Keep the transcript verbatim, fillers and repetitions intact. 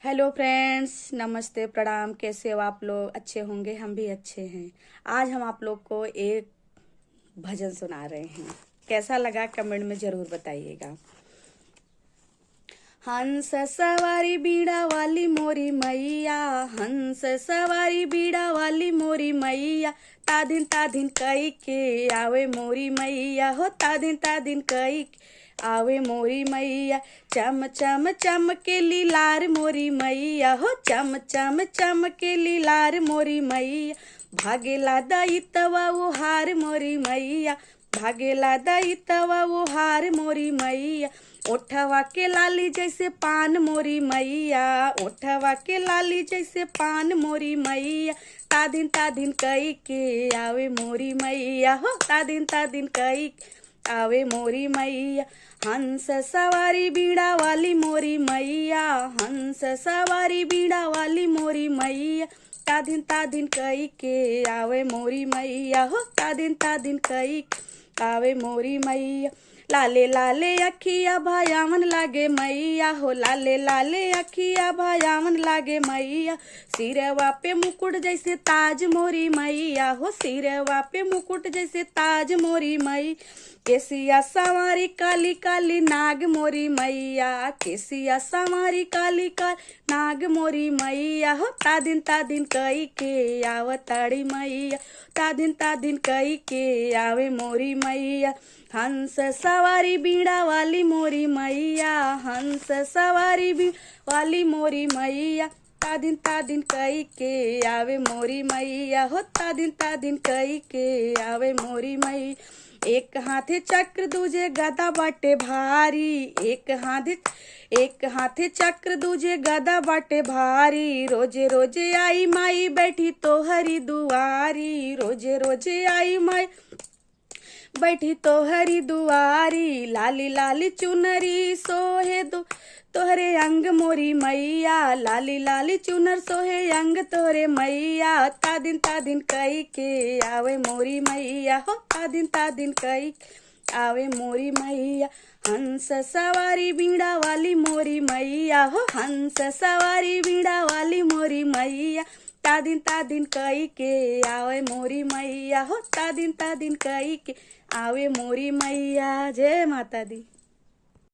हेलो फ्रेंड्स, नमस्ते, प्रणाम। कैसे हो आप लोग? अच्छे होंगे, हम भी अच्छे हैं। आज हम आप लोग को एक भजन सुना रहे हैं। कैसा लगा, कमेंट में ज़रूर बताइएगा। हंस सवारी बीड़ा वाली मोरी मैया, हंस सवारी बीड़ा वाली मोरी मैया, तादिन तादिन कई के आवे मोरी मैया हो, तादिन तादिन कई के आवे मोरी मैया। चम चम चम के लीलार मोरी मैया हो, चम चम चम के लीलार मोरी मैया। भागेला दइतवा ओहार मोरी मैया, भागेला दइतवा ओहार मोरी मैया। ओठवा के लाली जैसे पान मोरी मैया, ओठवा के लाली जैसे पान मोरी मैया। तादिन तादिन कई के आवे मोरी मैया हो, तादिन तादिन कई के आवे मोरी मैया। हंस सवारी बीड़ा वाली मोरी मैया, हंस सवारी बीड़ा वाली मोरी मैया। तादिन तादिन कई के आवे मोरी मैया हो, तादिन तादिन कई के आवे मोरी मैया। लाले लाले अखिया भायावन लागे मैया हो, लाले लाले अखिया भायावन लागे मैया। सिरवा पे मुकुट जैसे ताज मोरी मैया हो, सिरवा पे मुकुट जैसे ताज मोरी मैया। केसिया सवारी काली काली नाग मोरी मैया, केसिया सवारी काली काली नाग मोरी मैया हो। तादिन तादिन कई के आवताड़ी मैया, तादिन तादिन कई के आवे मोरी मैया। हंस सवारी बीड़ा वाली मोरी मैया, हंस सवारी बीड़ा वाली मोरी मैया। तादिन तादिन कई के आवे मोरी मैया हो, तादिन तादिन कई के आवे मोरी मैया। एक हाथे चक्र दूजे गदा बाटे भारी, एक हाथे, एक हाथे चक्र दूजे गदा बाटे भारी। रोजे रोजे आई माई बैठी तोहरी दुआरी, रोजे रोजे आई माई बैठी तोहरी दुआरी। लाली लाली चुनरी सोहे दो तोहरे अंग मोरी मैया, लाली लाली चुनर सोहे अंग तोहरे मैया। तादिन तादिन कई के आवे मोरी मैया हो, तादिन तादिन कई के आवे मोरी मैया। हंस सवारी बीड़ा वाली मोरी मैया हो, हंस सवारी बीड़ा वाली मोरी मैया। तादिन तादिन कई के आवे मोरी मैया हो, तादिन तादिन कई के आवे मोरी मैया। जय माता दी।